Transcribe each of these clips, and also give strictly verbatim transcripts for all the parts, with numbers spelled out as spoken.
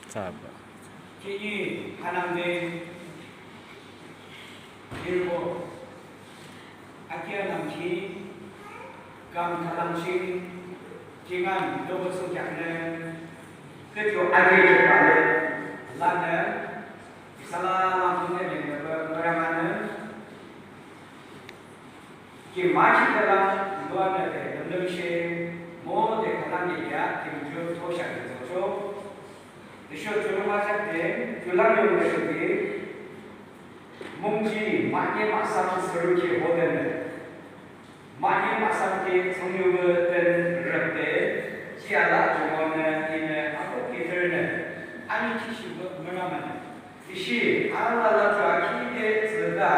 Saba. Khihni hanangde yirbo akia nangki kam khalang ching kingaün lobo thsungkheaknü kücho akia kepale lanü isa lalang thsungkheaknü müranganü ki machi khalang luanü de lümlümshe mo de khalang ya kim ju thosha de zocho. Tüsho churuma chakde chulang yung de shuki mungji mahne mahsam sürükhi hodenü mahne mahsam ki thsungyu den rüpde jiala jumonü inü ako kiternü ani chishi müranganü. Ishi alala chua kide tsüda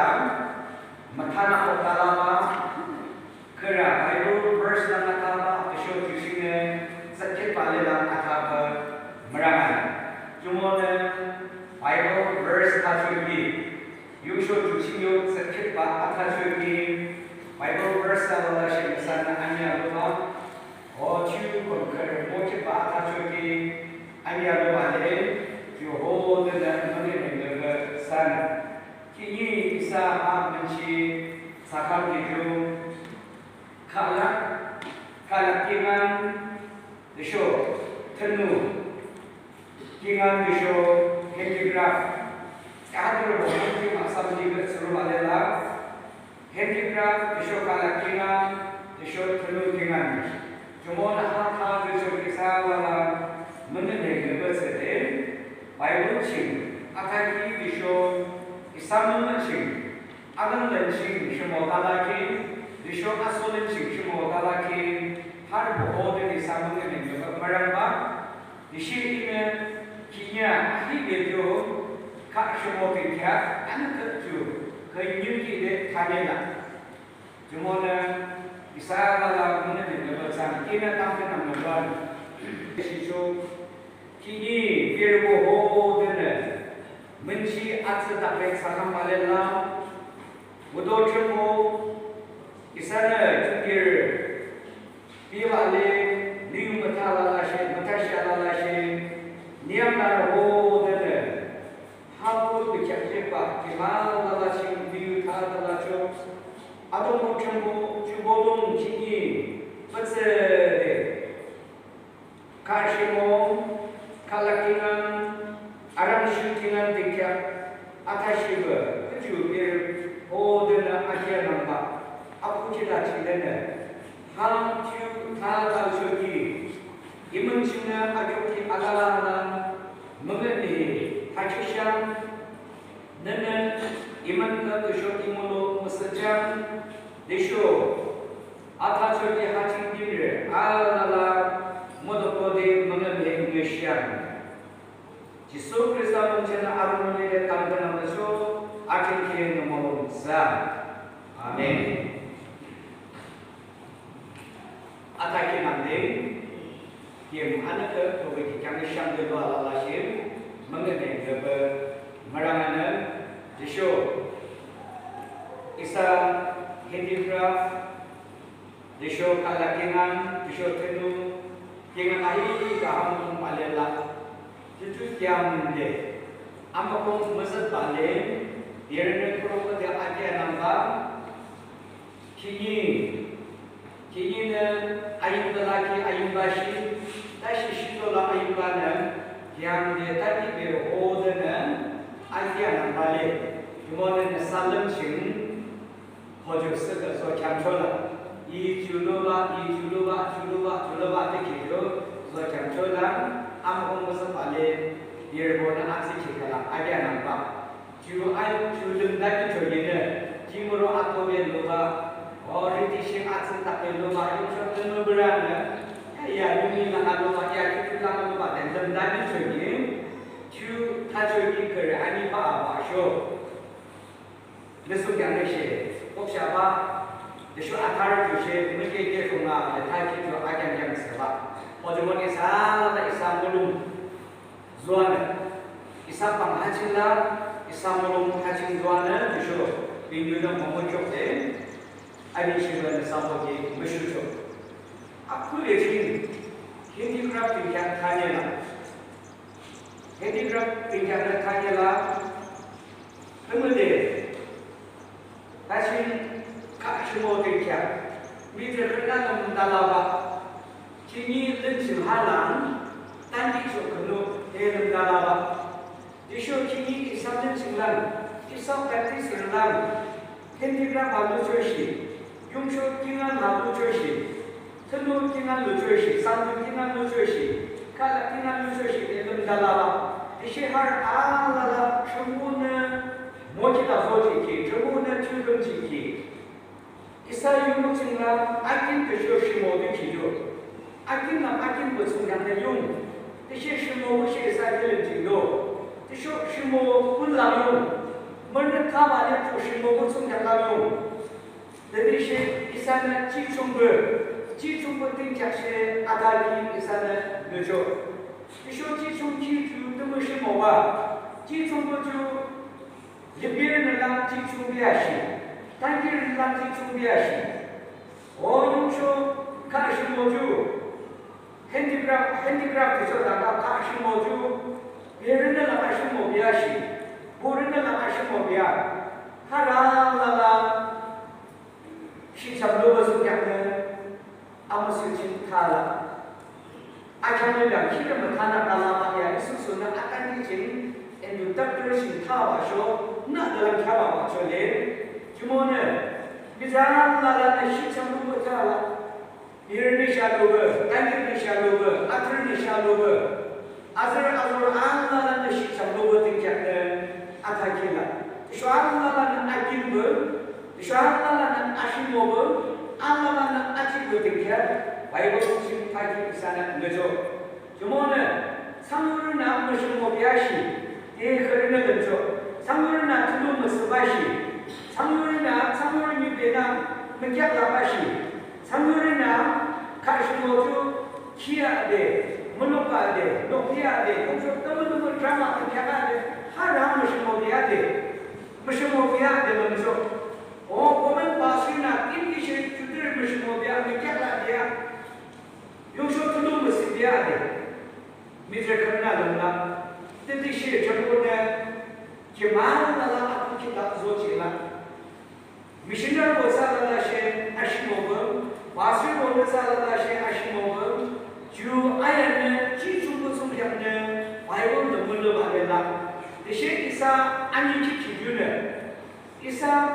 müthana kotalaba kera Bible verse lang ataba tüsho ju chingnü tsütkit pale lang ataba mürangan. Jumonü Bible verse thachoki yusho ju chingyo tsütkit ba athachoki Bible verse alala shi müsanü anya luba o chu kon kere mokit ba athachoki anya luba le ju hodenü müngenü nüba sanü. Khihni isa ha münchi sakam kidu khalak, khalak kingaün tüsho thünu kingaün tüsho handicraft. Kahadro bo hanki mahsam libe suru alela handicraft tüsho khalak kingaün tüsho thünu kingaün. Jumonü ha tha tüsho isa lala müngenü nüba sede Bible ching athaki tüsho isa müngenü ching agang lün ching shimo talaki tüsho aso lün ching shimo talaki harbo hodenü isa müngenü nüba mürangba. Ishi inü khihni ahi bejo ka shimo kikya anü küju künyu kide thanela. Jumonü isa lala müngenü nüba sang kinü tamkünang nüba. Shisho khihni birbo hodenü münchi atsü takre sakam pale lang udo chemo isanü chukir Bible le niu mütha lalashe, mütha shi alalashe, niyam la hodenü. Hapu tükyak lepa, ki la lalashe, niu tha lalacho. Adomo chumbo, chubolung chini, petse de. Kashimo, kala kingan, aram shu kingan tükyak, athashibe, kuju bir, hodenü akia nangba, apu chila chilene. Ha, chu, tha, tha, shoki. Imün chingnü achoki alala alala, mümüni, hachishang, nünü, imün ka tüsho imülo müsüchang, tüsho, athachoki haching dimre, alala, müdokode, mümüni, ngüshang. Jisu Khrista mung chingnü arungnü de tamkhüntamnüsho, achoki nümolung sa. Amen. Athaki nangde, yem anüke, kobe ki kyangi shangde lo alalashe, mangene lebe, maranganü, tüsho, isa handicraft, tüsho kala kingan, tüsho thünu, kingan ahi kahamung palela, tütü kyamde, amakong mesat pale, yerine kuro kode akia nangba, Khihni, khihnide ayimba lakhi ayimba shi, tüshe shito la ayimbanü, yangde tütübe hodenü, akia nangba le, jumonü nüsa lüm ching, hoju sika so khyamchola, i ju luba, i ju luba, ju luba, ju luba de kijo, so khyamchola, amhong müsa pale, yiribonü atsü khikhala, akia nangba. Ju ai, ju lümdaki choyinü, jimuro atobe luba, o riti shi atsü takbe luba, yungsho tünü bürünü, ya, ya, yumi langa luba, ya, kitu langa luba, de lümdaki choyin, ju thachoki kere ani ba aba sho. Nüsung kyangnü she, koksha ba, de sho athar ju she, mükeke shonga, de thachoki ju akyang kyang seba. O jumon isa, isa mulung. Zoanü, isa pang haching la, isa mulong haching zoanü, tüsho, binyu nü mümüchokde, ani shibanü samboki müshucho. Akule ching, handicraft kya thanyela. Handicraft thsungkheaknü thakhi la, tümüde, tüshe khah rhimo thsungkheak, mihtsürü khürünü lümdalabah, khihni lün ching ha lang, tanki cho khünu, e lümdalabah. Tüsho khihni isa lün ching lang, isa Baptist lang, handicraft ha luchoshi, yungsho kingaün ha luchoshi, thünu kingaün luchoshi, sangdung kingaün luchoshi, khülang kingaün luchoshi, e lümdalabah. Tüshe harü alala, Thrünpuhnü mokhitde zojihkhi, Thrünpuhnü thiyumjihkhi. Isa yunü ching lang, akin tüsho rhimopü jihdo. Akin lang akinpü thsungkheaknü yung. Tüshe rhimopü she isa kilim jihdo. Tüsho rhimopü lang yung. Mürünü thabah le tüsho rhimopü thsungkheak lang yung. Tütüshe isanü jichungpü, jichungpü thsungkheak she athakhi isanü lucho. Tüsho jichungkhi ju tümü rhimobah. Jichungpü ju lipirünü lang jichungpü ashi, tankirünü lang jichungpü ashi. O yungsho khah rhimo ju, handicraft, handicraft tüsho lang khah rhimo ju, pirünü lang arhimopü ashi, purünü lang arhimopü a. Harü alala, shihcham lubah thsungkheaknü, amüsüh ching thala. Akheamnü lang khide müthanü thala mah ya, Jisunü atanki ching, introductory ching thabah sho, nü dalam kheahbah sho le. Jumonü, mihtsürü alalanü shihcham lubah thala. Pirünü sha lubah, tankirünü sha lubah, athürünü sha lubah. Azürü azorü alalanü shihcham lubah thsungkheaknü athakhi la. Tüsho alalanü akinpü, tüsho alalanü arhimopü, alalanü ajipü thsungkheak, Bible ching thakhi isanü ngücho. Jumonü, thsangyurünü mürhimopü ashi, de khürünü lümcho. Thsangyurünü thulu mütsübah shi. Thsangyurünü, thsangyurü nü benü mükheahlabah shi. Thsangyurünü khah rhimo ju, khia de, mülüpa de, noklia de, yungsho tümü tümü drama de, kheahde, harü mürhimopü a de, mürhimopü a de lümcho. O, comment boxrünü, inki she, judürü mürhimopü a, mükheahla de a. Yungsho thulu mütsüpü a de. Mihtsürü khürünü lümla. Tütüshe Thrünpuhnü, khima alala akukhi la zojihla. Missionary bo thsü alalashe arhimopü, pastor bo nü thsü alalashe arhimopü, ju ayanü jichungpü thsungkheaknü Bible nü mülübah le la. Tüshe isa anikhitki junü, isa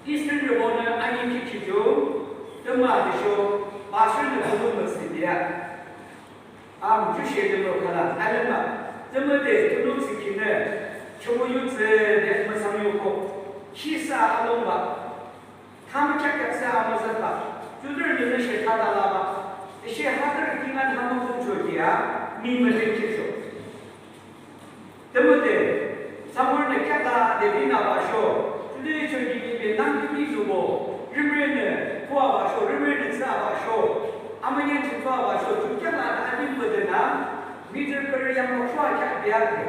Easternrübonü anikhitki ju, tümü tüsho pastor nü thulu mütsüpü a. Am, jushe tümü khalang, alüma, tümüde thulu tsükhinü, chümü yu tsüde müthsang yu ko, khisa alongbah, thamü kheak kheak thsü amüzübah, judürü nü she thadalabah, tüshe hadürü kingaün hamükheam cho ki a, mi müdekhecho. Tümüde, thsangyurünü kheahla de binabah sho, tütüsho ki ki be nangkimi zubo, rimrenü, tuabah sho, rimrenü thsübah sho, amünean ching tuabah sho, ju kheahla de abimbah de nü, mihtsürü khürü yambo shuwa kheahbea de,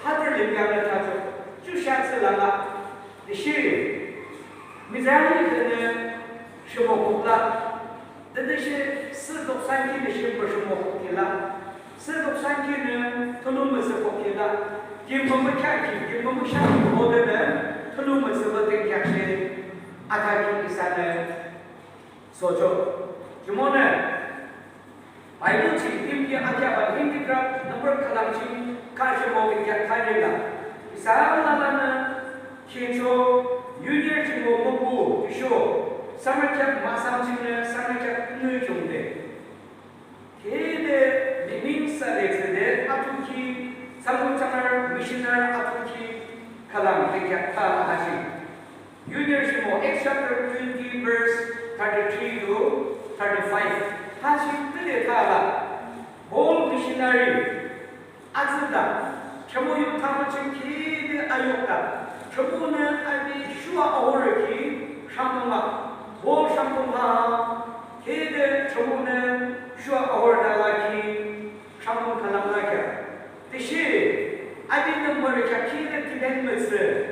hadürü limyamnü thacho, ju sha thsüla la, tüshe, mihtsürü khürünü, shimo kukla, tütüshe, sü doksanki nü shimbo shimo kukila. Sü doksanki nü thulu mütsü kukila. Kimbah mükheahki, kimbah mükheahki kodenü thulu mütsü bade kheakshe athakhi isanü socho. Jumonü, Bible ching kimki akheahbah Handicraft number khülang ching khah rhimo bade kheak thade la. Isa alalanü khecho, New Year ching o mübu, tüsho, summer camp mahsam chingnü, summer camp nü chungde. Khide, liming sa de tsüde, atukhi, thsangyurü thsangyurü missionary atukhi, khülang bade kheak tha ashi. Yunirü shimo, Acts chapter twenty, verse thirty-three to thirty-five. Hashi tüde thala, Paul missionary, atsüde, Thrünpuh yu thamüching khide ayukde, Thrünpuhnü api shuwa ahorü ki, shangdung a, Paul shangdung a, khide Thrünpuhnü shuwa ahorü de lakhi, shangdung khülang lakheah. Tüshe, apinü mürü kheak khide tüden mütsü.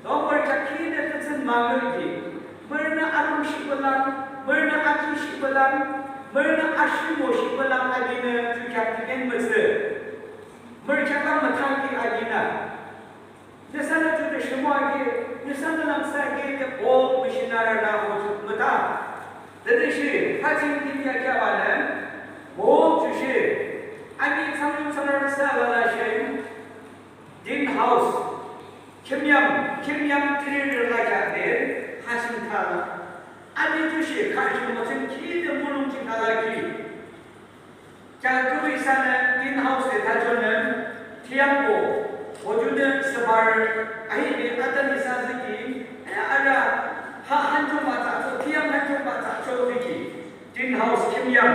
Lo mürü kheak khide tütsün mangü ki. Mürünü arung shibülang, mürünü aji shibülang, mürünü ashimo shibülang apinü ju kheak tüden mütsü. Mürü kheaklang mütha ki akinü, nüsanü ju de shimo aki, nüsanü lang sa ki de Paul missionary na ho ju mütha. Tütüshe ha ching kim kheakya banü, Paul jushe, ani thsangyuthsangnü sa lalashe, tin house, khimyam, khimyam thiri rü lakheah de, ha ching tha la. Ani jushe, kha ching mo ching ki de mulong ching tha la ki. Kheakü isanü tin house de thachonü, thiyambo, hojunü sübar, ahi de atan isa ziki, e ara, ha hancho matsa cho, thiyam hancho matsa cho ziki. Tin house khimyam.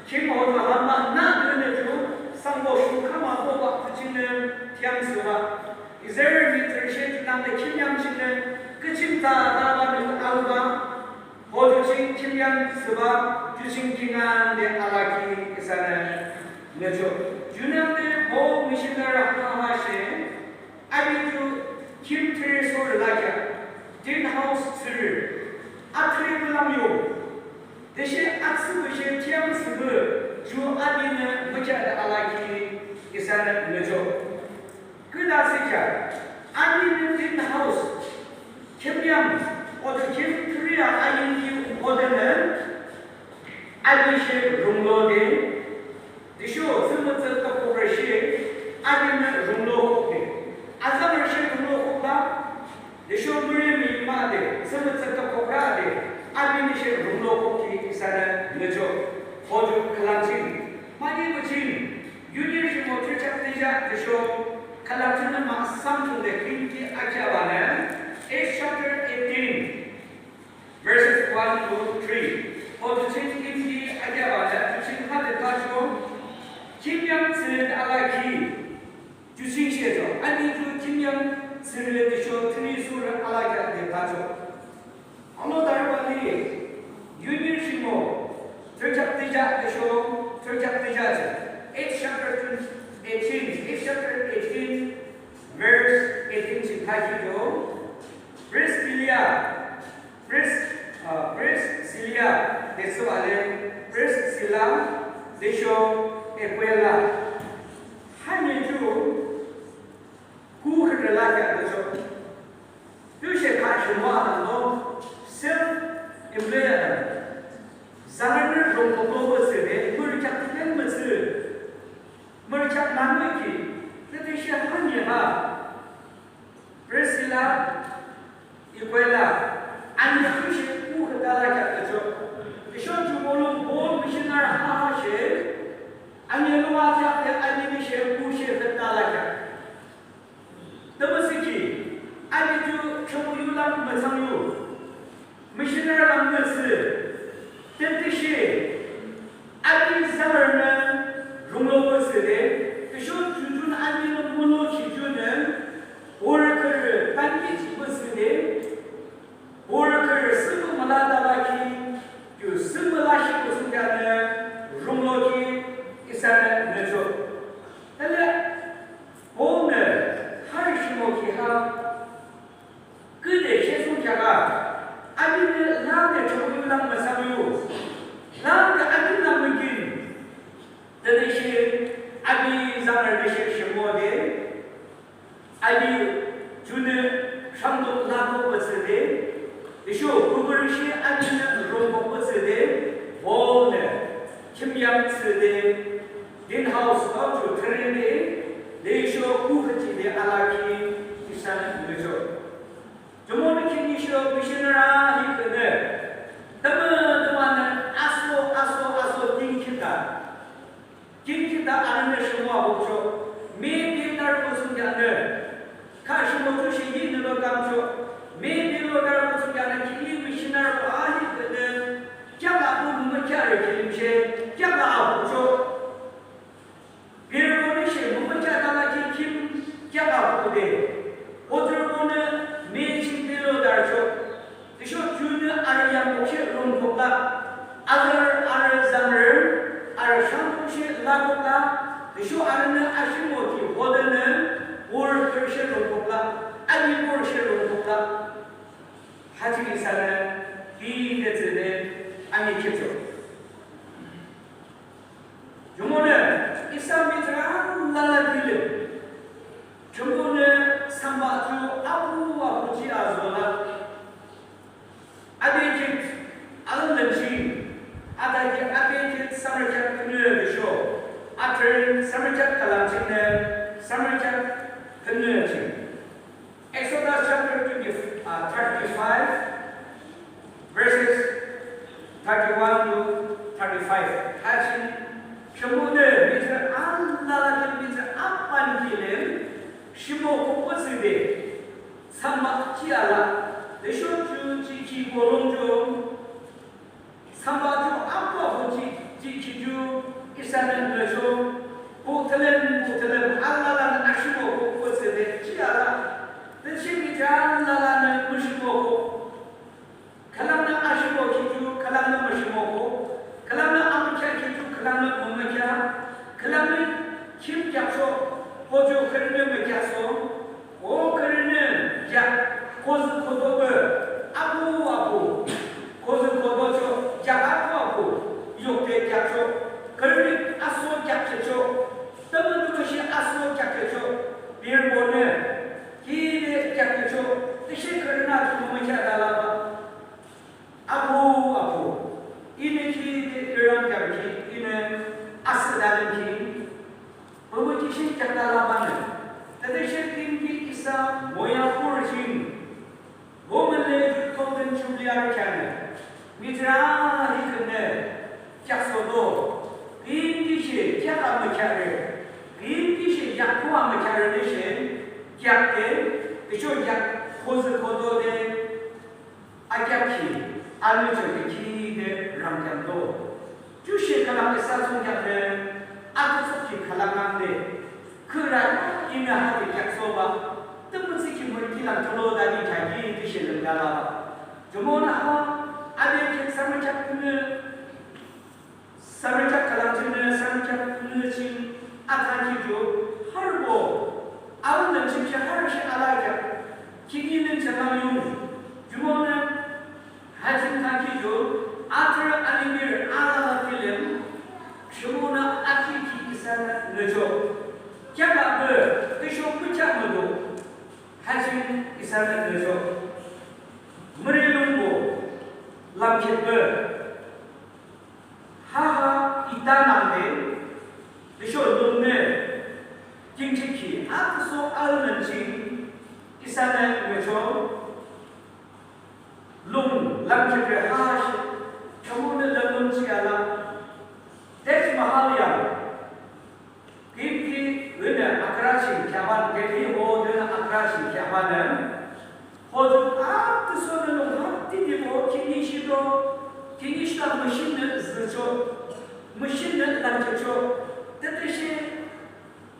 Khim hoju hama na dünü ju, sangbo shu kama bo ba kuchingnü thiyam süba. Israel mi türshe ju nangde khimyam chingnü, küchim ta ta ba nü alba. Ho ju ching khimyam süba, ju ching kingaün de alaki isanü nücho. Junangde Paul missionary ha ha she, Api ju khim thiri sor lakheah, tin house thsürü, athiri mülam yo. Tüshe atsü bushe thiyam sübü, ju apinü mükheah de alaki isanü nücho. Küdah thsükheah, apinü tin house, khimyam, oto khim thiri a ayin ki odenü, api she runglo de, tüsho thsümütsü tüpürüshe, apinü runglo khokde. Azangrüshe runglo khokla, tüsho mürü mi made, thsümütsü tüpürü de, apinü she runglo khokki isanü nücho. Hoju khülang ching, mani bu ching, yunirü shimo thürükheak tüzha, tüsho khülang chingnü ma samchung de kinki akheahbanü, Acts chapter eighteen. Verses one to three. Ho ju ching kinki akheahbanü, ju ching hade thacho, khimyam thsürü alaki. Ju ching shecho, ani ju khimyam thsürü tüsho thiri sor alaki de thacho. Alo darübani, yunirü shimo, thürükheak tüzha tüsho, thürükheak tüzha che. Acts chapter eighteen, Acts chapter eighteen, verse eighteen ching thakhi yo. Priscilla, Pris-, uh, Priscilla, de thsübah le, Priscilla, tüsho Aquila. Hanü ju, kukhüh lakheah tüsho. Tüshe kha shimo atanlo, self employed atanlo. Zangrünü rungkuklo mütsüde, mürükheak tüten mütsü. Mürükheak nangmüki, tütüshe hanü ha. Priscilla, Aquila, ani tüshe kukhüh lakheah tüsho. Tüsho ju mulong Paul missionary ha she, ani lua kheak de ani tüshe kukhüh lakheah. Tümütüsho ki, ani ju chobü yu lang mütsang yu. Missionary lang mütsü. Tütüshe, ani zangrünü runglo mütsüde, tüsho jujun ani lo mülo ki junü, worker, tanki chi mütsüde, worker sübü müla dalaki, yu sübü müla shi mütsü kheanü, runglo ki isanü nücho. Tüle, Paul nü, harü shimo ki ha, küde shesung kheaka, apinü lang de chobü yu lang mütsang yu. Lang de api lang mükin. Tütüshe api zangrü de she shimo de. Api junü shangdung lakok mütsüde. Tüsho kukhüh she apinü rungkok mütsüde. Paul nü. Khimyam thsüde. Tin house tüsho thürü de. Tüsho kukhüh chide alaki isanü nücho. Jumonü khihni sho missionary hi khünü, tümü tümanü aso, aso, aso tingkita. Tingkita anü shimo ahokcho, me pitar mütsü kheanü. Kha shimo tüshe yinü lo kamcho, me pitar mütsü kheanü khihni missionary ahi khünü, kheak apu mümükhearü kilimshe, kheak ahokcho. Birübonü she mümükheah dalaki khim kheak apude. Oturübonü me ching pelo darcho. Tüsho junü arü yambo she rungkokla. Azarü, arü zangrü, arü shangdung she lakokla. Tüsho arünü ashimo ki hodenü worker she rungkokla. Ani worker she rungkokla. Hati isanü, hide tsüde, ani khecho. Jumonü, isa mihtsürü alala kilim, Künü ching. Exodus chapter twenty, uh, thirty-five, verses thirty-one to thirty-five. Ha ching, Thrünpuhnü mihtsürü alala ki mihtsürü apan kilim, rhimokhi kütsüde, thsambah jih ala, tüsho ju jihkhi bolung ju, thsambah ju apuh apuh jih, jihkhi ju isanü ngüchoh, buh thülün, buh thülün, alalanü arhimokhi kütsüde, jih ala, tüshe mihtsürü alalanü mürhimokhi. Khülangnü arhimokhi ju, khülangnü mürhimokhi. Khülangnü amükheahkhi ju, khülangnü mümükheah. Khülangnü khim kheahchoh, ho ju khürünü mükheahsoh. O khürünü ya, khozü khotobe, apuh apuh. Khozü khotochoh, ya apuh apuh. Yokde kheahchoh. Khürünü aso kheahkhechoh. Tümütüshe aso kheahkhechoh. Birbonü. Khide kheahkhechoh. Tüshe khürünü ju mümükheahde labah. Apuh apuh. Inü khide I rangkheamkhi, inü asühde lümkhi. Pümükhi shin kheahde labanü. Tütüshe küyimki isa moya pürü ching. Gomünle ju Golden Jubilee arü kheanü. Mihtsürü ahi khürünü kheahsohdo. Küyimkishe kheak amükheahre. Küyimkishe yakpü amükheahre de she. Kheakde. Tüsho yak khozü khotode. Akheahkhi, anüchoki khide rangkheamdo. Jushe khülang isa thsungkheaknü, akütsükhi khülang nangde. Khürü inü hade kheaksohbah, tümütüshe ki mürü kilim thülodanü kheahkhi tüshe lümde labah. Jumonü ha, abe ki thsangyuthsü kheaknü, thsangyuthsü kheak khülang chingnü, thsangyuthsü kheaknü ching athakhi ju, harübo, aunü ching shi harü shi alakheah, khihni lün ching lang yung, jumonü, ha ching thakhi ju, athrürü aliberü alala kilim, jumonü athakhi isanü ngüchoh, kheak abe, tüsho mükheah müdo, ha ching isanü ngüchoh, mürü lungbo, lamkhitbe, ha ha, ita nangde, tüsho lungnü, jingkhitkhi, atsüso alnü ching, isanü ngüchoh, lung, lamkhitbe ha shi, Thrünpuhnü lümlung jih ala, Taj Mahal yang, Küyimki, inü Agra ching kheahbanü, Delhi ho inü Agra ching kheahbanü. Ho ju atsüsonü lung hatidi bo, khihni shido, khihni shila machine nü züchoh, machine nü langchochoh. Tütüshe,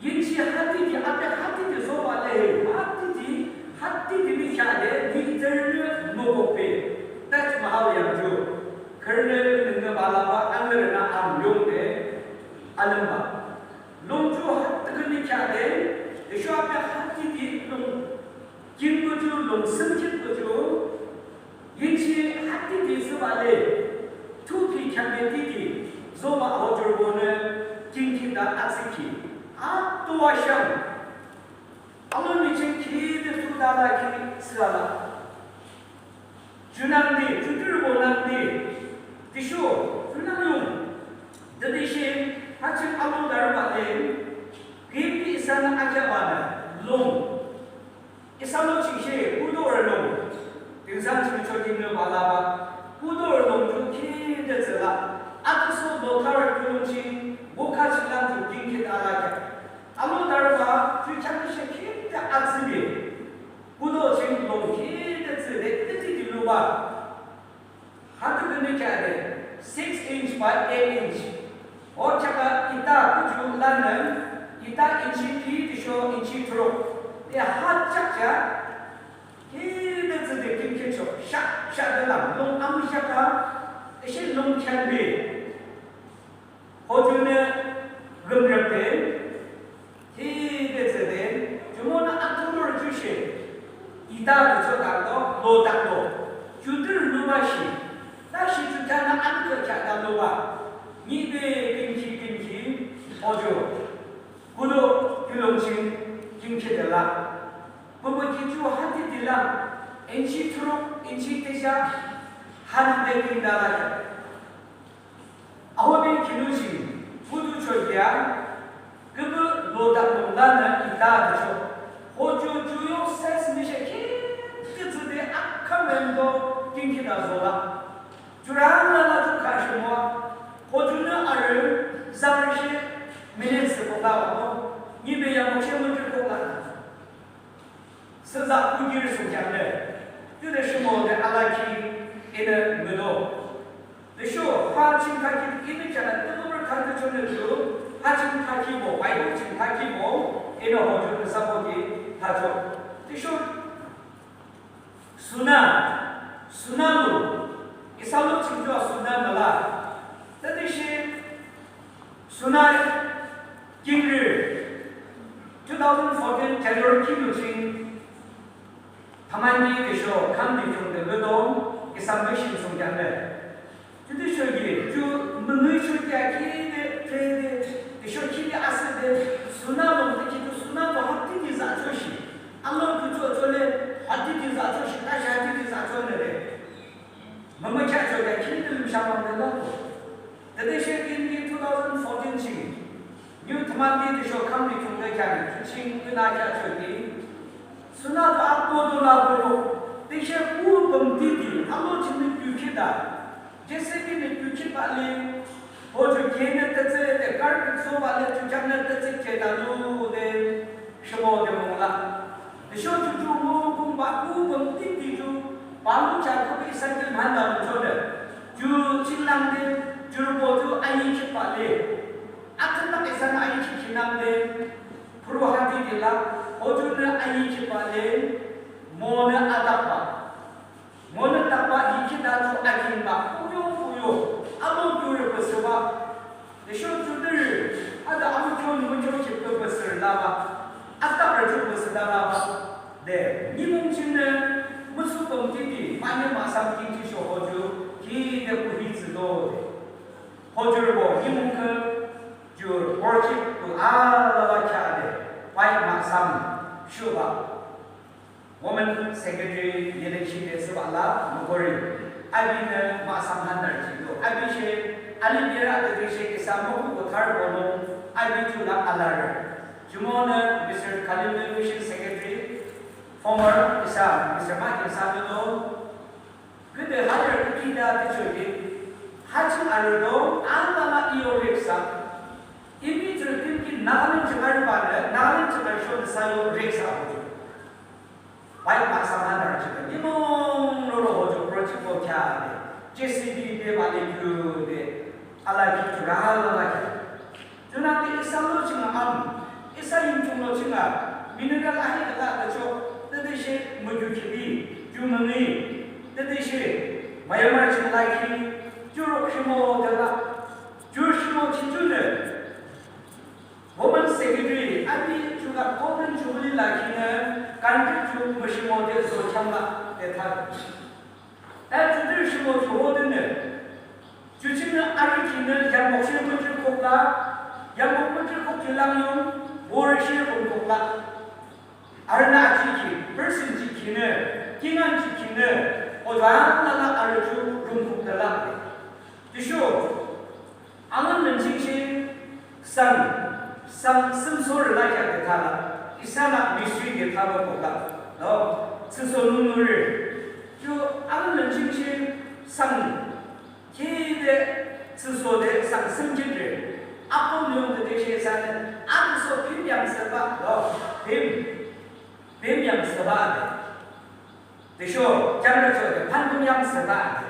yinchi hatidi, abe hatidi zoba le, hatidi, hatidi mükheahde, mihtsürünü mübokbe. Taj Mahal yang ju. Khürünü inü ngübah labah, angrünü amyongde, alümbah. Lung ju hatidi mükheahde, tüsho abe hatidi lung, kingbo ju lung sümkhitbo ju, yinchi hatidi zübah le, thuki kheahbe tidi, zoba ho jurubonü, kingkhitde atsükhi, atoa shang, alomi ching khide thudala ki thsüala. Junangde, juturübo nangde, tüsho, junang yung, tütüshe, ha ching alodarübah le, küyimki isanü akheahbanü, lung. Isa lo ching she, kudorü lung. Tüngsang ching cho kinü balaba, kudorü lung ju khide thsüla. Atsüso lodarü ju lung ching, bukha ching lang ju kingkhit alakheah. Alodarübah, ju kheak she khide atsübe. Kudo ching lung khide thsüde, tütütü lubah. Hatükhüh nü kheahde, six inch by eight inch. O kheaküh ita kuju lanü, ita inchi ki tüsho inchi thuruk. Te ha kheak kheak, khide thsüde kingkhitchoh, shah, shah de lang, lung amüshaka, tüshe lung kheanbe. Ho junü gümrüpde, khide thsüde, jumonü atulur jushe, ita tüchoh dakdo, lo dakdo, judur lubah shi, tüshe ju kheanü anküh kheakde lubah, nihbe kingkhi kingkhi, ho ju, kudo ju lung ching kingkhitde la, püpü ki ju hatide la, inchi thuruk, inchi thiyah, hanangde kingde la. Ahobe kinuchi, kudu chodia, küpü Lodak lunglanü ita tüsho. Hoju ju yo ses mishe ki, ki tsüde akam rendo, kinki na zola. Jurang la la ju ka shimo. Hoju nü arü, zang shi, minutes ko la ko. Ni be ya mo shi mo ju ko la. Seza kugir sungkyang le. Tüde shimo de alaki ine müdo. Tüsho ha ching kaki ine kyana tümür kaki chone ju. Ha ching kaki bo, Bible ching kaki bo. Ine ho ju sabo ki ha jo. Tüsho suna, suna lu. Isa lu ching ju suna mala. Tüde shi suna Kinri, two thousand fourteen January kinu ching, thaman ki tüsho, kam di chung de lüdong, isa mission sungkyang le. Tüde sho ki, ju münui sho ki a ki de, ke de, tüsho ki de ase de, suna long de ki ju suna to hati di za cho shi. Alo ju cho cho le, hati di za cho shi, ta shi hati di za cho le de. Mama cha cho ya ki de lüm sha bang de la ko. Tüde shi in ki two thousand fourteen ching. New thaman di tüsho kam di chung de kya ni, ching ina kya cho ki. Suna to akbo do la bo. Tüshe ku bam di di, alo ching ni kyu ki da. Jese ki ni kyu ki ba le. Ho ju ke ne tütse, te kar ki so ba le, ju kya ne tütse ke da lu de. Shimo de mong la. Tüsho ju ju mo kung ba ku bam di di ju. Ba lu cha ko bi sa ki man da lu cho de. Ju ching lang de, ju bo ju ayi ki ba le. Atun na isa na ayi ki ki nang de, puru hati de la, hoju na ayi ki ba le, mo na adak ba. Mo na tak ba yi ki da ju akin ba, puyo puyo, amo ju re pese ba. Tüsho ju de, ada amo kyo ni mo kyo ki pe pese la ba. Adak re ju pese da la ba. De, ni mung chin ne, mo su tong ki ki, ma ne ma sam ki ki sho hoju, ki de pu hi zi do de. Hojurübo nimung ke ju worship tu alala kheahde, bai mahsam shuhbah. Women Secretary yelekshide thsübah la mükori. Abinü mahsam handarü jihdo. Abishe, aliberü tütüshe isa mükhu kuthar bolung, abi ju la alarü. Jumonü Mister Kalimbwe Mission Secretary, former isa Mister Mahkin Samuel, küde hajar kükida tüchoki, ha ching arüdo, alala iyo reksa. Imi thrütüm ki Nagaland ching arübanü, Nagaland ching arüshonü sayo reksa hojo. Bai mahsam handarü ching, nimung roro hojo project ko kheahde, J C B de bale kyo de, alaki chura alala kyo. Junangde isa lo ching a am, isa yimchung lo ching a, mineral ahi kala tacho, tütüshe mükyu khibi, ju müngi, tütüshe, Myanmar ching lakhi, ju rok shimo tela, ju shimo ching junü. Women Secretary, abi ju la Golden Jubilee lakhinü, country ju müshimo de zo chang la, de tha. Ta judür shimo ju ho dünü. Ju chingnü arü kinü yambok shi mütrü kok la, yambok mütrü kok ju lang yung, borü shi rung kok la. Arü na ji ki, person ji kinü, kingan ji kinü, o ju an la la arü ju rung kok de la. Tüsho, angan lün ching shi, sang, sang sümso rü la kya de tha la, isa na mystery de tha ba kok la. No, sümso nung nung rü. Ju angan lün ching shi, sang, Ki de, tsüso de, sang sümjit de. Apo nung de de she sa de, atsüso pim yang seba, lo, pim, pim yang seba de. De sho, jang de sho de, pan pim yang seba de.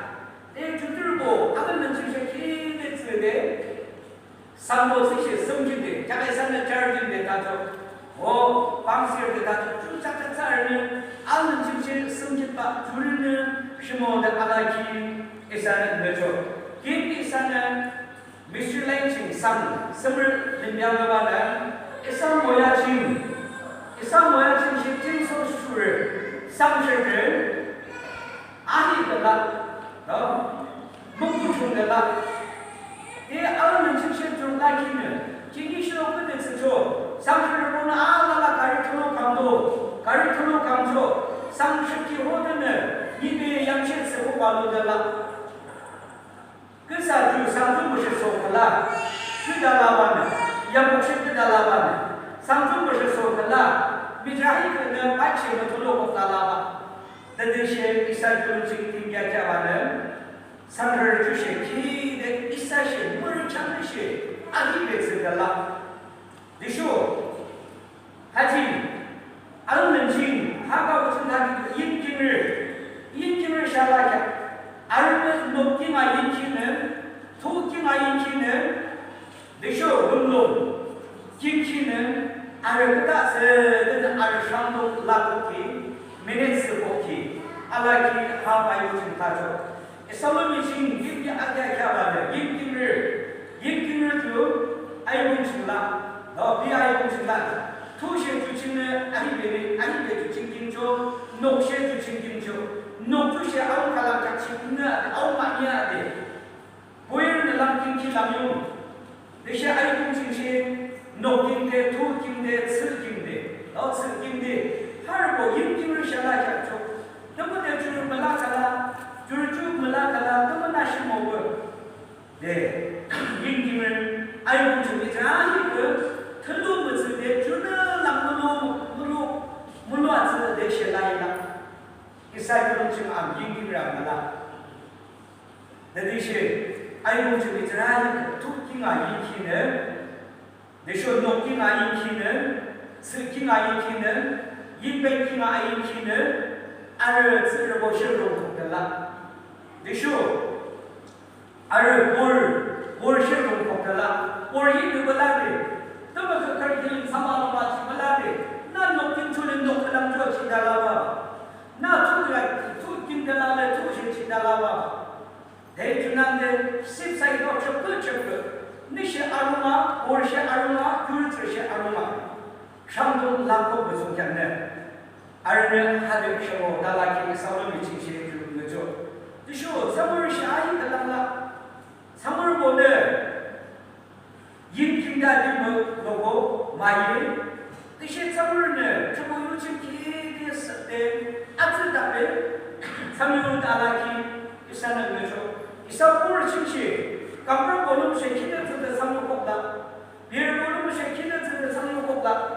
De, judür bo, apo nung chi she ki de tsü de. Sangbo tsüshe sümjit de, kya isa na charging de tato. O, pang sir de tato, chu chak chak sa ne, alün chimshe sümjit ba, jurü ne, shimo de alaki, isa ne ngecho. Kim isa ne, Mister Lang ching sang, summer limyang ba ne, isa moya ching, isa moya ching shi ching so sure, sang sure, Ahi kala, no? Mungku chung kala. E, alün ching she chung la ki ne. Ki ni shi lo kü ne tsü cho. Sang shi lo na a la la kari thulu kang do. Kari thulu kang cho. Sang shi ki ho de ne. Ni be yang she tsü ho ba lo de la. Kü sa ju sang ju mo she so kala. Kü da la ba ne. Yang mo she kü da la ba ne. Sangdung müshe so kala, mitrahi künü bache mütulu kok kala ba. Tütüshe isa kiulong ching tingya kya ba nü. Sangre jushe ki de isa she mürü chang she, ahi be tsü kala. Tüsho, hajin, almen jing, haka uchun haki yin kingre, yin kingre shala kya. Arme nok kinga yin kinü, tu kinga yin kinü, Tüsho lumlung, kingkinü, arü küta sü, tütü arü sangdung lakukhi, minute sü kokhi, alaki ha bayu ching tacho. Isa lomi ching, yimki akya kya ba de, yimkinrü, yimkinrü ju, aibung ching la, no, bi aibung ching la. Tushe ju chingnü, ahibe ni, ahibe ju ching kimcho, nokshe ju ching kimcho, nok tushe au kalang kak ching nü, au ma nya de. Boyir nü lang kingki lang yung. Tüshe aibung ching she, nok kingde, tu kingde, tsü kingde. Lao tsü kingde. Harbo yimkinrü shala kya chok. Tümüde jurü müla kala, jurü ju müla kala, tümüna shimobo. De, yimkinrü, aibung ching de jahikü, tülu mütsü de, jurü lang mülo, mülo, mülo atsü de she la ila. Isa kiulong ching am yimkinrü müla. Tütüshe, aibung ching Israel, tu kinga yimkinü, tüsho nok kinga yimkinü, tsü kinga yimkinü, yimbe kinga yimkinü, arü tsürübo she rongkok de la. Tüsho, arü bor, bor she rongkok de la, bor yimbe bala de, tümü kükür kilim sama loma chi bala de, na nok kim chule nok kalam cho chi da la ba. Na tu la, tu kim de la le tu she chi da la ba. Te junangde sip sai do chöpü chöpü. Nü she arunga, or she arunga, yur tsü she arunga. Sangdung lakho buzung kyangnü. Arünü hade shemo dalaki Isa lomi ching she ju nüjo. Tüsho samur she ahi kalang la. Samur bonü. Yimkinrü di mü logo maye. Tüshe tsamürünü, choko yuchim ki de sete, atsü dape, tsamürü dalaki, isanü nücho. Isa pur chimshi, kampra bolum she kinü tsüde tsamürü kokla. Bir bolum she kinü tsüde tsamürü kokla.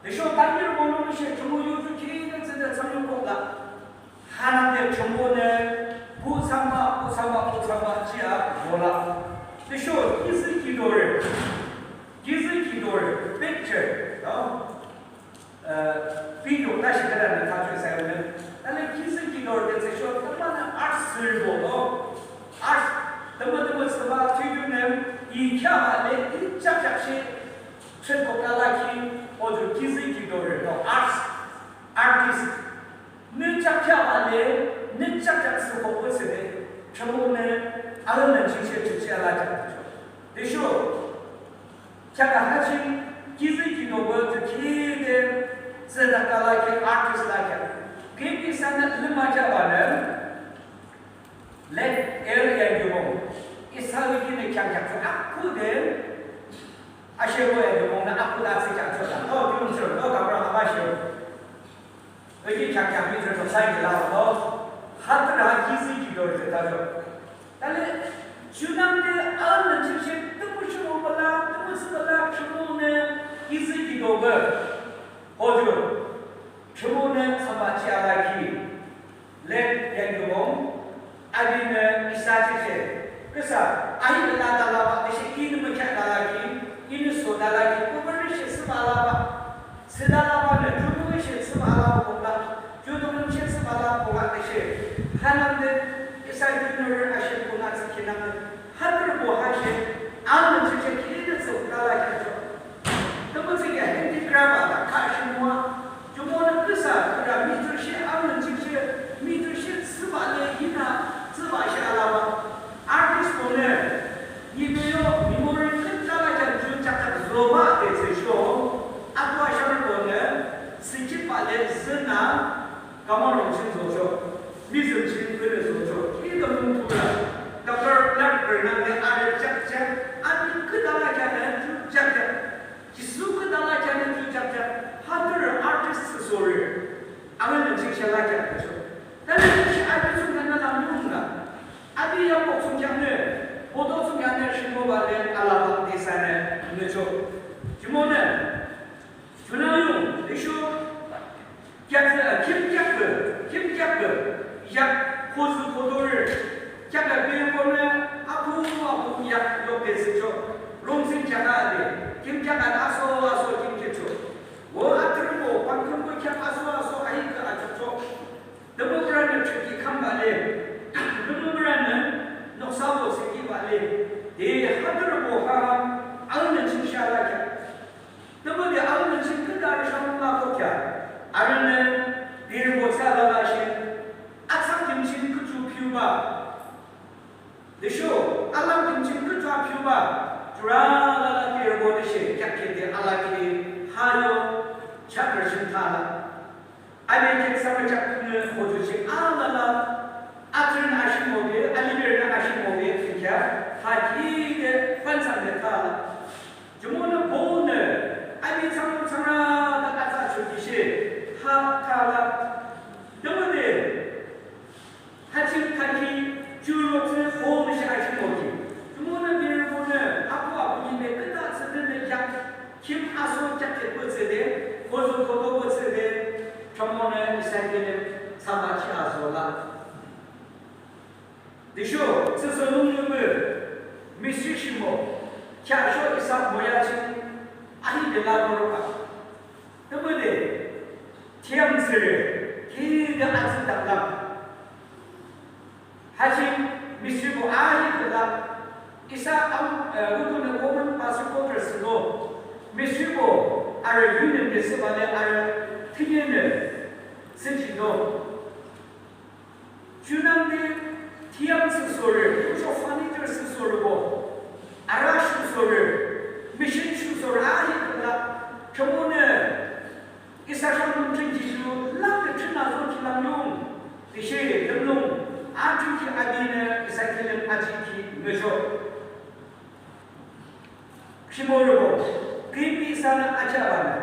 Tüsho tanir bolum she choko yuchu kinü tsüde tsamürü kokla. Hanangde Thrünpuhnü, pu thsamba, pu thsamba, pu thsamba jia yola. Tüsho kizü kidorü, kizü kidorü, picture, no? Uh, video tashi kala nü tacho sayonü. Tale kizü kidorü de tüsho, tümanü art sürbo, no? Art, tümü tümü thsamba tüyünü, i kya ale, i chak chak shi, chen kokala ki, odu kizü kidorü, no? Art, artist. Nü chak kya ale, nü chak chak sü kokbo sene, Thrünpuhnü, alonü chiche chiche ala chak cho. Tüsho, chak ha ching, kizü kidobo tü kide, zedakala ki artist la kya. Kipin sana lima kya bana, let el ya yubo. Isa wiki ne kya kya, aku de, ashe bo ya yubo na aku da se kya cho da. Oh, yun cho, oh, kabra haba shi. Öki kyak kyak mi thrüto saiki la to, hatürü ha kizü kido thrüta to. Tale, junangde alnü chiche tümü shimo bala, tümü sü bala, Thrünpuhnü kizü kido be. Ojo, Thrünpuhnü samba chi alaki. Let yangkibong, abinü isa chiche. Kisa, ahi la da la ba, tüshe inü mükya da la ki, inü so da la ki, kubarü she sü ba la ba. Sü da la ba nü, judung she sü ba la ba kongla, judung she sü ba la kongla tüshe. Hanangde, isa judung ashe kongla sü kinang, hatürü bo ha she, anü chiche kinü sü da la ki cho. Tümütüshe handicraft a da ka shi mua. Jumonü küsa kura mihtsürüshe anü chikse mihtsürüshe thsüba le yina thsüba she alaba. Artist bonü yibe yo memory kün tala kyan ju chakchak zoba de thsüsho. Atwa sharü bonü thsüchikba le züna Kamaro ching zocho, mizüm ching künü zocho, ki de mung tura, Doctor Clark Bernard de are chak chak, ani küdala kya de ju chak chak, Jisu küdala kya de ju chak chak, hatürü artist sorry, anü ching shala kya cho. Tale shi abi chung kya na la mung la, abi ya pok chung kya ne, bodo chung kya ne shimo ba le alaba de sa ne, ne cho. Jumonü, Yakzü, a, khim kheakbe, khim kheakbe, yak khozü khotore, kheakbe bebonü, apu, apu yak yokde thsüchoh, rongtsün kheakde, khim kheakde aso, aso khim kheakchoh. O atrebo, pangkhimbo kheak aso, aso ahihkhüh achokchoh. Tümüpürünü thrütkhi khambah le, tümüpürünü noksabo thsükhibah le, de hadürübo ha, aunü ching shala kheak. Tümüde aunü ching küdah rüshang la kokya. Arünü birbo thsü alala shi. Atsang kim ching küchu piuba. Tüsho alang kim ching küchu piuba. Jurü alala birbo de shi. Kheak kheakde alakhi hayo. Chakra ching thala. Abe kheak sangbe chak tümü hoju ching alala. Atrin ashimo be, aliberin ashimo be, kheak. Hakhi de pansang de thala. Jumonü Paulnü, api thsangyuthsangra de atsa chokishe, ha, thala. Tümüde, ha ching kaki, ju lokse Paulnü she ashi moki. Jumonü birübonü, apu apu yibe küdah thsüde me yak, kim aso yak ke pütsüde, kozo kodo pütsüde, jumonü isa kilim samba chi azola. Tüsho, tsüsü lungnü mü, Misri shimo, kheahsho isa moya ching, ahi bela noroka. Tümüde, thiyam tsüre, kide atsü taklang. Ha ching, Misribo ahi bela, isa am, eh, utunü woman pastor quarters lo, Misribo, arü union de thsübah le, arü thiyinü, thsüchido. Junangde thiyam thsüsohrü, yungsho furniture thsüsohrübo, arü thsüsohrü, machine thsüsohrü ahi kala, jumonü, isa shang lümching jisu, lang de ching azo ki lang yung, de she, lümlung, aji ki abinü, isa kilim aji ki ngüsho. Shimorübo, kini isanü achabanü.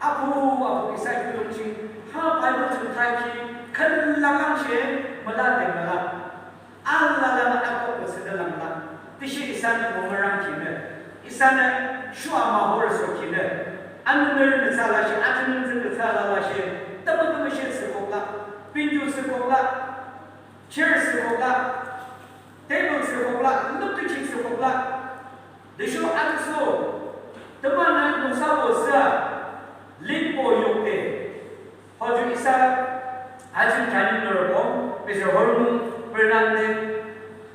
Apu, apu isa kilim ching, ha Bible ching thaki, khülang lang she, müla de müla. Alala na apu ko sede lang la. Tüshe isanü mümürang kinü. Isanü shua mahor so kinü. Anü nürü nü tsala she, atünü nü tsala la she. Tama tama she sükokla. Pinju sükokla. Chair sükokla, table sükokla, lüptüchik sükokla. Tüsho atsü, tümünü nungsabo thsüa, lipbo yukde. Hoju isa, ajin training norobo, Mister Hormung, Bernande,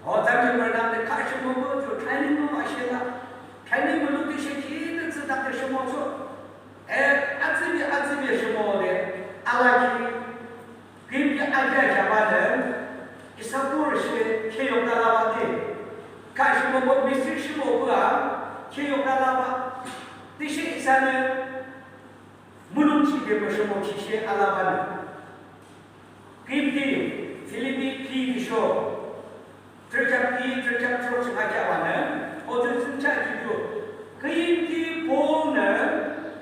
o, thank you, Bernande, kashimobo, ju training mo ashela. Training mo lüptüchik, tütsü dakde shimocho. E, atsübi, atsübi shimode, alaki, Kimki aja jabanü, isa pur she keyok dalaba de. Kashimobo Misri shimobua, keyok dalaba. Tüshe isanü, mulongchi de mo shimo kishe alabanü. Kimki, Filipi pi kisho. Trekap ki, trekap trok ching akya wanü, ojo ching cha ki ju. Kayimki Paulnü,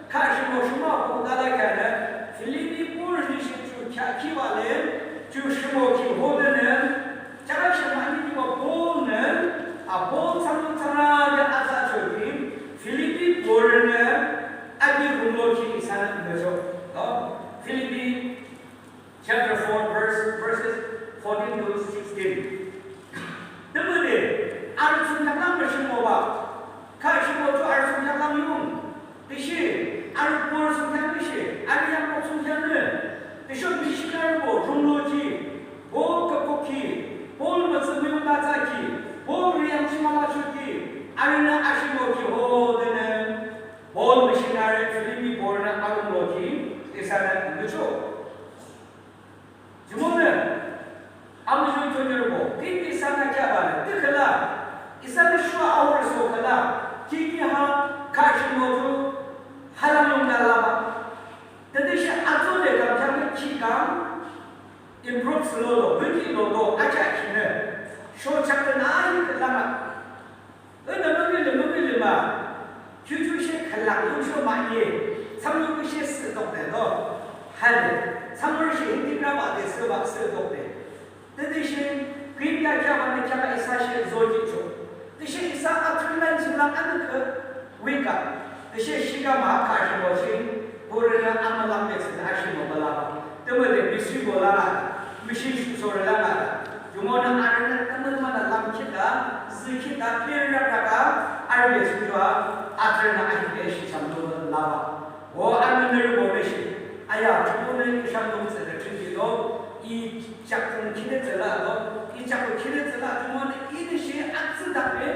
kashimo shima Paul dala kyanü, Filipi pur ni shi ju kya ki wale, ju shimo ki hodenü, cha shima ni wa Paulnü, a Paul tsang tsara de aza choki, Filipi pur nü, agi rumo ki isanü ngejo. Filipi Chapter four, verse, verses fourteen to sixteen. Tümüde, arü thsungkheaknü müshimoba, kashimocho arü thsungkheaknü yung, tüshe, arü pur thsungkheaknü she, arü yamrok thsungkheaknü, tüsho missionary bo, rungloji, bo, kakoki, bo, mütsü müyung natsaki, bo, riyang chimala shuki, arünü ashimoki hodenü, bo, missionary, Filipi borünü arungloki, isanü ngejo. Jumonü, amuzho chonyürübo, kini isanü kyabanü, tükhüla, isanü shua awurüso khüla, kini ha, kashimoju, halang yongda laba. Tütüshe atsole kamkyanü kikang, improve lolo, wiki lolo, acha kinü, sho chakta na ayi khüla. Ünü mümili mümili ma. Juju she khülang yungsho ma ye. Thsangyuki she sü dokde do. Hale. Thsangyuki she hindi grammar de sü ba sü dokde. Tütüshe, Greenland kyabanü kyaba isa she zojicho. Tüshe isa atrilan chinglang anükü wika. Tüshe shika ma kashimo ching. Purina amalang betsü ashimo balaba. Tümüde misribo lala, mission shuhsore lala. Jumonü arünü tümüde münü lümkhita, zükhita, peraprapa, arübe shuhchoa, atrenü ahihbe shi shamdo laba. O anü nührübo beshi. Aya, jumonü shamdo tsüde trinjilo, i chakpung khide tsüla do, i chakpung khide tsüla, jumonü inü shi atsüdakbe,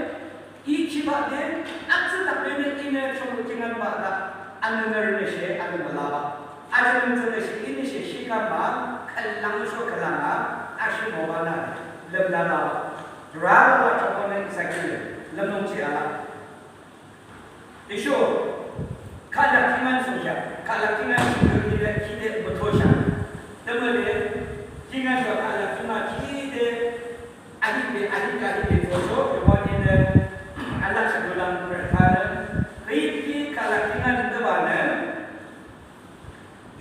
I chibah de, atsüdakbe nü inü chong kingaünbah de, anü nührünü she anü mülaba. Atsü nührünü she inü she shikama, khülang sho khülang a, ashi mobanü, lümdanü. Rala chokonü isa ki, lümnung chi ala. Tüsho, kala kingaün sungkya, kala kingaün sungkya, kide, kide, mütosha. Tümüde, kingaün sho kala kingaün, kide, Ahihbe, ahihbe, ahihbe, toso, yobani ne, alak shadulang bertane, kayipki kala kingaün de bane,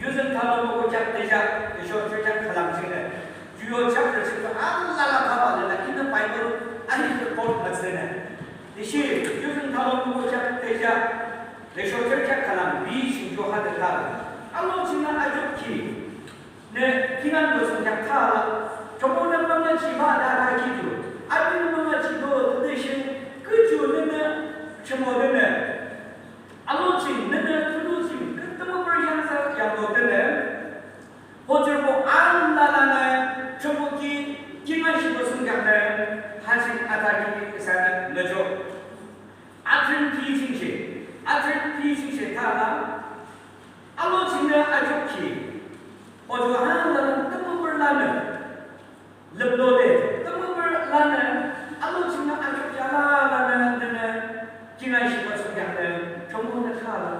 Yuzeng Thalo moko chak teja, yesho teja kalang chine. Juyo chak teja, alala kaba le, inü Bible, ahihbe pot matsene. Ishi, Yuzeng Thalo moko chak teja, yesho teja kalang, bi shi yo ha de ta. Alo chine ajok ki. Ne, kingaün bosong yak thala, chomo ne manga chiba da ka kidu. Abi ne manga chido, tüde shin, küju ne ne, chomo ne ne. Alo chin, ne ne, tulu chin, kütama bar yang sa, yang do ne ne. Hojer bo an la la ne, chomo ki, kingaün shi bosong yak ne, ha chin ata ki, isa ne, ne jo. Atren ki chin shi, atren ki chin shi thala, Alo chingnü ajokhi. Ojo ha lanü tümüpür lanü. Lümlode tümüpür lanü. Alo chingnü ajokhi ala lanü nünü. Kingaün shi patsukyangnü. Chomonü khala.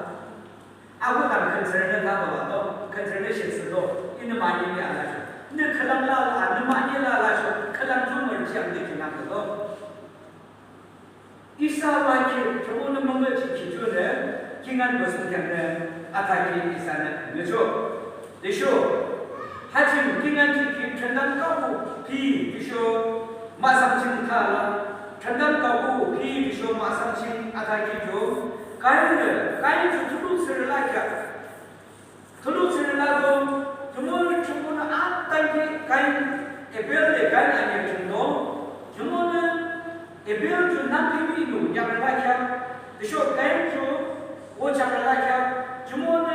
Abu kan küntsürünü kaba wado. Küntsürünü shetsüdo. Inü mani mi alasho. Nü khülang la la, nü mani la alasho. Khülang chomor chiang nü kingaün do. Isa lakhi, chomonü mangachikhi chonü, kingaün bosong kyangnü, athakhi isanü ngücho. Tüsho, ha ching kingaünkhi trendang kaku phi, tüsho, mahsam ching khala, trendang kaku phi, tüsho, mahsam ching athakhi cho, kayinü, kayinü tulu tsürü lakhi. Tulu tsürü lado, jumonü jumonü atangki Kain, Abel le Kain ane chungdo, jumonü Abel ju nangkimi nu yakre lakhi, tüsho Kain ju o chakre lakhi, jumonü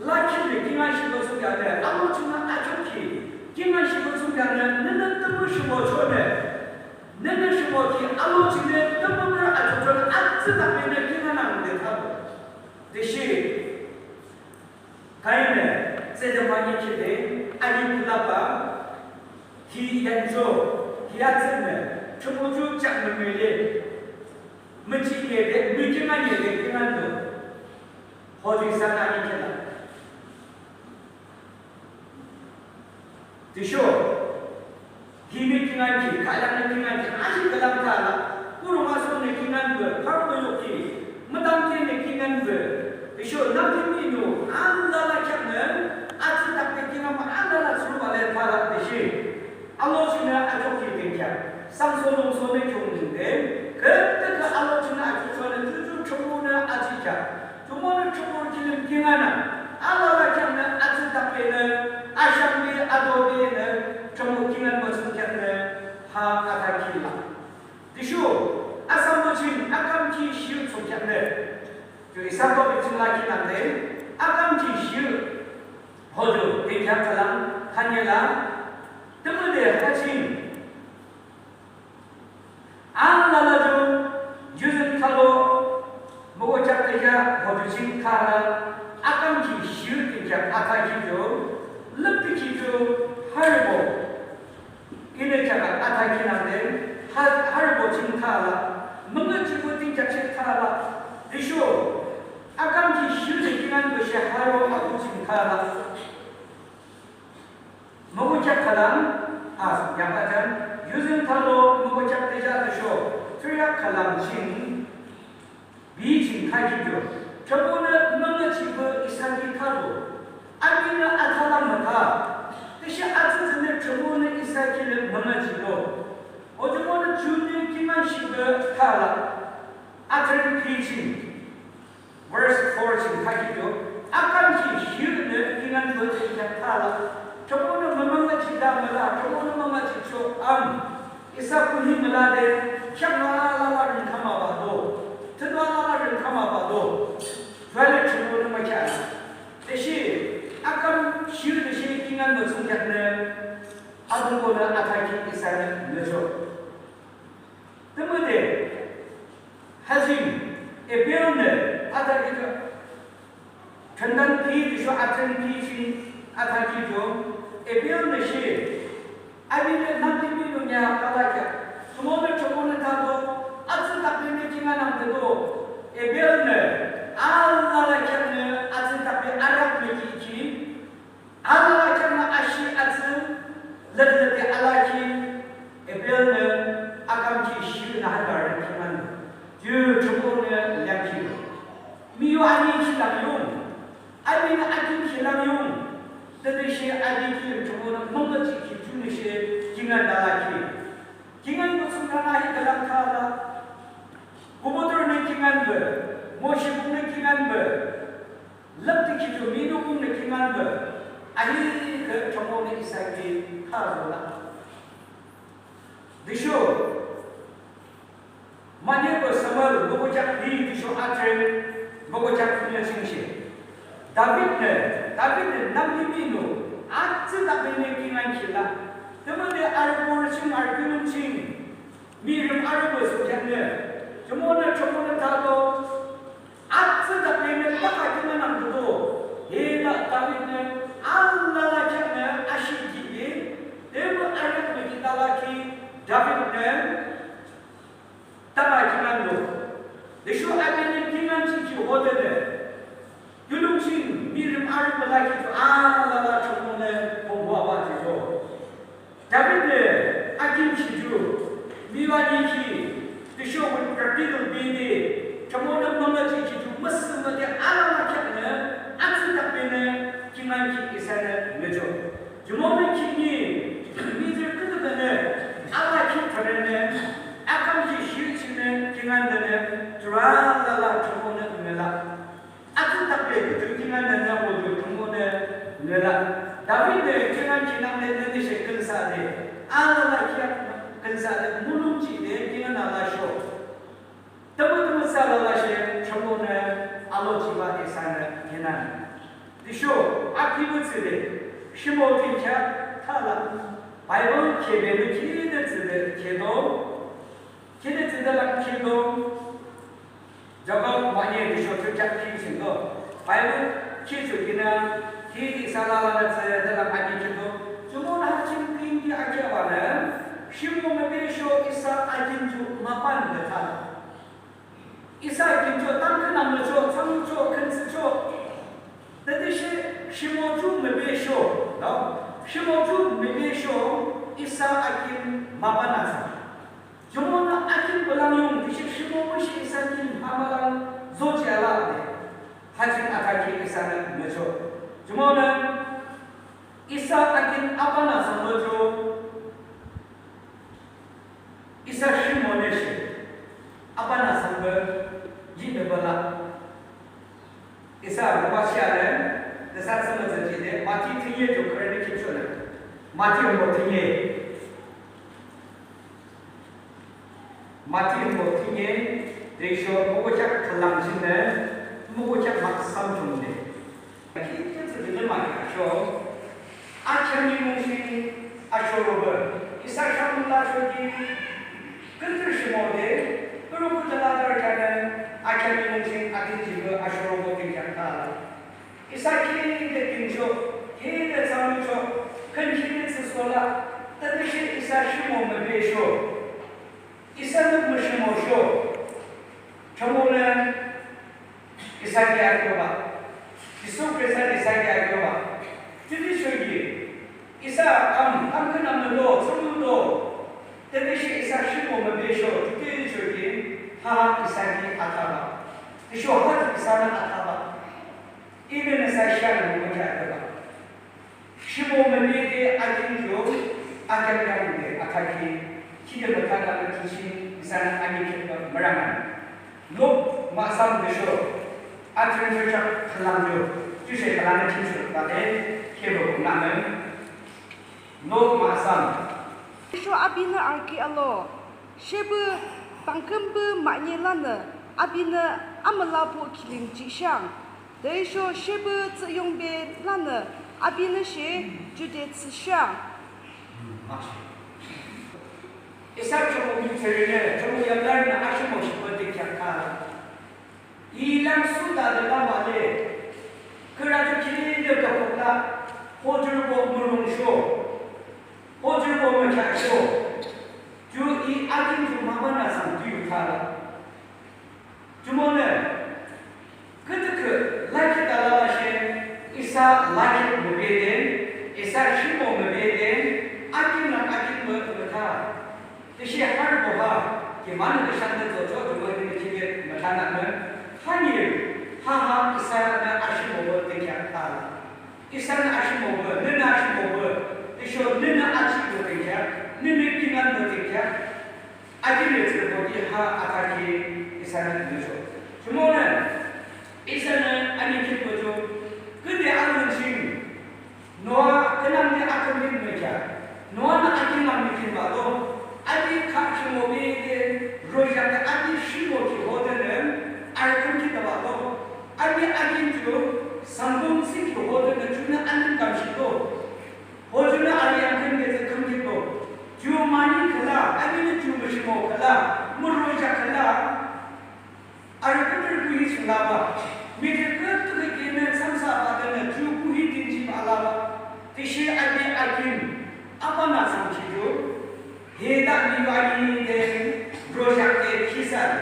lakhi le kingaün shibo tsungkyanü, alo chunü ajokhi, kingaün shibo tsungkyanü, nünü tümü shibo chonü, nünü shibo ki alo chunü tümü mürü ajok chonü, atsü takmenü kingaün nangde thabo. Tüshe, Kain-e, tsüde mani khide, ani kulaba, hi yancho, hi atsünü, chumuchu chak mümüle, müchi yede, müki mani yede, kingaün do. Hoju isanü ani kela. Tüsho, Hi nü kingaünkhi, khülang nü kingaünkhi, ashi khülang khala, kurungasong nü kingaünbah, parbo yukhi, müdangkhi nü kingaünbah, tüsho nangkimi nu, alala kheaknü, atsü takbe kingaünbah, alala thsürübah le khala tüshe, alo chingnü ajokhi de kheak, sangso lungso nü khiungde, küdükhüh alo chingnü ajokhi nü, tütü thsüpü nü aji kheak, Jumonü thsüpü kilim kingaünü, alala kheaknü atsü takbenü, ashangbe adobenü, thsüpü kingaün mütsü kheaknü, ha athakhi la. Tüsho, asam müching akamkhi shiu tsü kheaknü. Ju isa topic ching lakhi nangde, akamkhi shiu. Hoju, de kheak khülang, khanyela, tümüde haching. Alala ju, yuzeng thalo, müko chak teja, hoju ching khala, akamkhi shiu teja, athakhi ju, lüptikhi ju, harbo. Ine chaka athakhi nangde, ha, harbo ching khala, münga chibu teja ching khala, tüsho, akamkhi shiu teja kingaün bushe haro abu ching khala. Müko chak khülang, as, yangkhajan, yuzeng thalo, müko chak teja tüsho, thürü khülang ching, bi ching khakhi kyo, thsüpünü münga chibu isa ki khalo, abinü athala mütha, tüshe atsü tsünü thsüpünü isa ki le münga chido, o thsüpünü junü kingaün shibu khala, atren bi ching, verse four ching khakhi kyo, akamkhi shiunü kingaün bu Thala, Thrünpuhnü mümüngühjihde müla, Thrünpuhnü müngühjihchoh ang. Isa kuhi mülade, kheaknü alala rhangkhamabah do. Thünü alala rhangkhamabah do. Tüle Thrünpuhnü mükheahla. Tüshe, akam shirü tüshe kingaünbah thsungkheaknü, Atungpuhnü athakhi isanü ngüchoh. Tümüde, ha ching, Abelnü, athakhi, thründanpi tüsho athrünpi ching athakhi ju, Abelnü she, apinü nangde mihnu nia kalakheah, jumonü Thrünpuhnü thado, atsüdakbenü kingaünangde do, Abelnü, alala kheaknü atsüdakbe arhang mükihkhi, alala kheaknü ashih atsü, lütlütde alakhi, Abelnü, akamkhi shirünü handarü kingaün. Ju Thrünpuhnü leangkhi. Miyu anikhi lang yung. Apinü akinkhülang yung. Tütüshe anikhi Thrünpuhnü mümüngühjihkhi junüshe kingaün alakhi. Kingaünbah thsungkheaknü ahi khülang thala. Kubuturünü kingaünbah. Moshi kungnü kingaünbah. Lüpdükhi ju mihnu kungnü kingaünbah. Ahihkhüh Thrünpuhnü isa ki khazola. Tüsho, Mahne ko Samuel, mükohjak hi tüsho athrün, mükohjak hi chingshe. Davidnü, Davidnü nangde mihnu, atsüdakbenü kingaünkhi la. Tümüde arübo ching arü kiulong ching, mihrem arübo thsungkheaknü. Jumonü Thrünpuhnü thado, atsüdakbenü taka kingaünangde do. Hila Davidnü alala kheaknü ashih jihde, tümü arhang mükihde alakhi Davidnü taka kingaündo. Tüsho apinü kingaünjihkhi hode de. Kiulong ching mihrem arübo lakhi ju alala Thrünpuhnü pungwaba jihdo. Davidnü akinshih ju, miyu anikhi, tüsho wün practical bede, Thrünpuhnü mümüngühjihkhi ju müsühmühde alala kheaknü, atsüdakbenü, kingaünkhi isanü ngüchoh. Jumonü khihni, mihtsürü küdükhühnü, alakhi thürünü, akamkhi shirü chingnü, kingaündünü, jurü alala Thrünpuhnü ngüla. Atsüdakbe ju kingaündünü, o ju Thrünpuhnü ngüla. Davidnü kingaünkhi nangne nüshe khünsahde, alala kheak khünsahde, mulong jihde kingaün alasho. Tümütümü thsü lalashe Thrünpuhnü alochiba isanü kingaün. Tüsho api mütsüde, shimo thsungkheak thala. Bible khebe nü khide thsüde khedo. Khide thsüde lang khedo. Jakob mahne tüsho thsungkheak khi chingdo. Bible khi thsükinü, khi isa lalanü thsüde lang api khedo. Jumonü ha ching kinki akheabanü, shimo mübesho isa akin ju mübande tha. Isa akin ju tamkhüntamnücho, thsangcho, khüntsücho. Tütüshe shimo ju mübesho, no? Shimo ju mübesho, isa akin mübande tha. Jumonü akin mülang yung, tüshe shimo müshe isa akin ha mülang zojih alade. Ha ching athakhi isanü ngüchoh. Jumonü isa akin abannü thsangyucho, isa shimo nüshe abannü thsangyuba yinü bala. Isa mübashe ale, nüsa thsümütsü jide, Mati thünye ju khürünü kipchonü. Mati ambo thünye. Mati ambo thünye, tüsho mükohkhak khülang chingnü, mükohkhak maksam chungnü. Ki thsüde lümakheah sho, akhüm nimung ching ashorobah, isa shang lachoki, küntür shimode, kürü kütala darkhanü, akhüm nimung ching akin jibe ashorobah thsungkheak thala. Isa khide kincho, khide thsangyucho, khün khide thsüsola, tütüshe isa shimo mübesho. Isanü müshimosho. Thrünpuhnü isa ki akhiuba. Jisu Khristanü isa ki akhiuba. Tütüsho ki, isa kam, kam khüntamnüdo, thsangyudo. Tütüshe isa shimo mübesho, tütüsho ki, ha isa ki athaba. Tüsho ha isanü athaba. Ibenü isa shanü mübesho athaba. Shimo mübede akin ju, akin yangde athakhi, khide müthakhi tüshe isanü akin ju müranga. Luk mahsam tüsho, athrün thürükheak khülang ju. Tüshe khülangnü ching shuhbah de, kheahpü kuknangnü, no mahsam. Tüsho apinü arüki alo, shepü pangkümpü mahne lanü, apinü amülabuh kilim jihshang. Tüsho shepü tsühyungbe lanü, apinü she jude tsüshang. Isa chomo mi tsürinü, chomo yamlarünü ashimo shepü de kheak kala. I lang sudade labale, kürü ju kinide kapokla, hojurübo mürungsho, hojurübo mükheahsho, ju i akin ju mama nü sang tüyu thala. Jumonü, küdükhüh lakhi thala lashe, isa lakhi mübede, isa shimo mübede, akin lang akin mü mütha. Tüshe harübo ha, ki manü tüshanü zocho, jumonü kibe müthanü mü, hanir, ha ha isanü ashimobo tükhea thala. Isanü ashimobo, nünü ashimobo, tüsho nünü achibo tükhea, nünü kingaünbo tükhea, akinrü tsübo ki ha athakhi isanü tüsho. Jumonü, isanü anikhitbo ju, küde alung ching, Noa künangde akümkhi mükhea. Noanü akin lang mükhinbah lo. Api khah shimo bede, rojak de api shimo ki hodenü, arü kümkhi thabah lo. Api akin ju, sangbung sik ki hodenü, junü alim kamshih lo. Ho junü arü yamkhünbe tsü kümkhi lo. Ju mani khüla, apinü ju müshimo khüla, mürojak khüla. Arü kütür kuhi ching laba, mihtsürü kütür kuhi keme tsamsa badanü ju kuhi tinji ba laba, tüshe api akin, apanü sangkhi ju, heda miyu akin de, rojak de kisa de.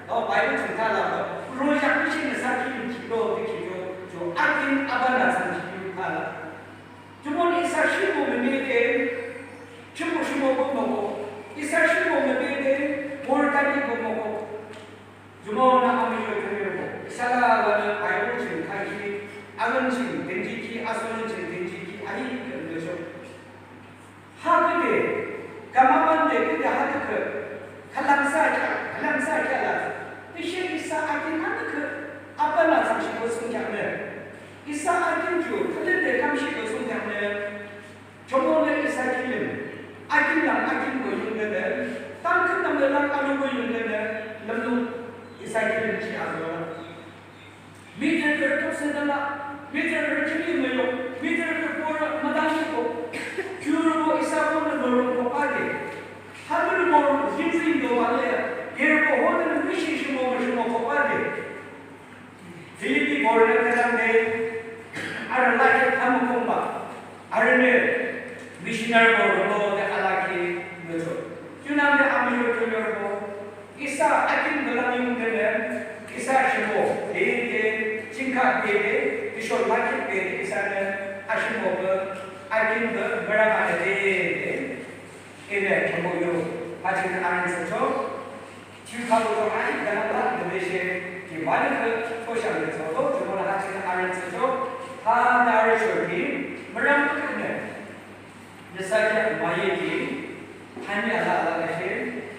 O Bible ching tha laba, rojak de shi nüsa ki kilo de ki ju, ju akin apanü sangkhi ju tha laba. Jumonü isa shimo mümüde, shimo shimo bumoko, isa shimo mümüde, borü tani bumoko. Jumonü amuzho kümürübo. Isa la lanü Bible ching kaki, alun ching, denjiki, asolun ching, denjiki, ahi kümürübo. Ha küde, kamaman de küde ha tükü, khülang sa kya, khülang sa kya la. Tüshe isa akin ha tükü, apanü sangkhi bo sungkya me. Isa akin ju, khülang de kamshih bo sungkya me. Chomonü isa kilim, akin lang akin bo yungde ne, tangkün nangde lang alu bo yungde ne, lümlung isa kilim chi azo. Mihtsürü kürü topse dala, mihtsürü kürü chili müyo, mihtsürü kürü borü müdangshiko, kürü bo isa bonü borü kopade. Hanürü borü zimzim do male, yeri bo hodenü mission shimo shimo kopade. Filipi borünü künangde, arü lakhi thamukungba, arünü missionary borü lo de alakhi mücho. Junangde amuzho kümürübo, isa akin bela yungde ne, isa shimo, de de, chingka de de, tüsho lakhi de de, isanü ashimo be, akin be, müranga de de. Ine, chomo yo, ha ching arün secho. Chiu kabo to ahi gana la, de she, ki mani ke, ko shang de so, to, chomo la ha ching arün secho. Ha na re cho ki, mürang ke ne. Nüsa kya maye ki, hani ala ala de she,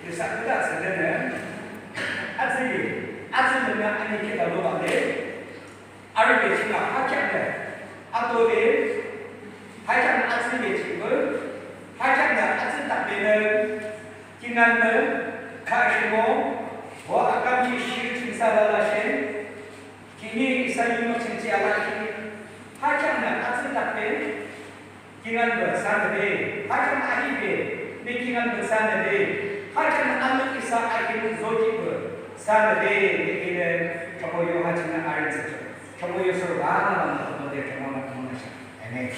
nüsa kuda se de ne. Atsi, atsi ne ani ke da lo ba de. Arübe ching a hakheanü atode, hakheanü atsübe ching bü, hakheanü atsü takbenü, kingaünbah, khah shimo, ho akamji shi ching sa lalashe, kini isa yunü ching chi alaki, hakheanü atsü takbe, Kingaünbah sanüde, hakheanü ahibe, nü kingaünbah sanüde, hakheanü anü isa akin zokibe sanüde, nü kinü chomo yo ha ching arün secho. Chomo yo sor ba, nü de chomo na chomo na sha. Amen.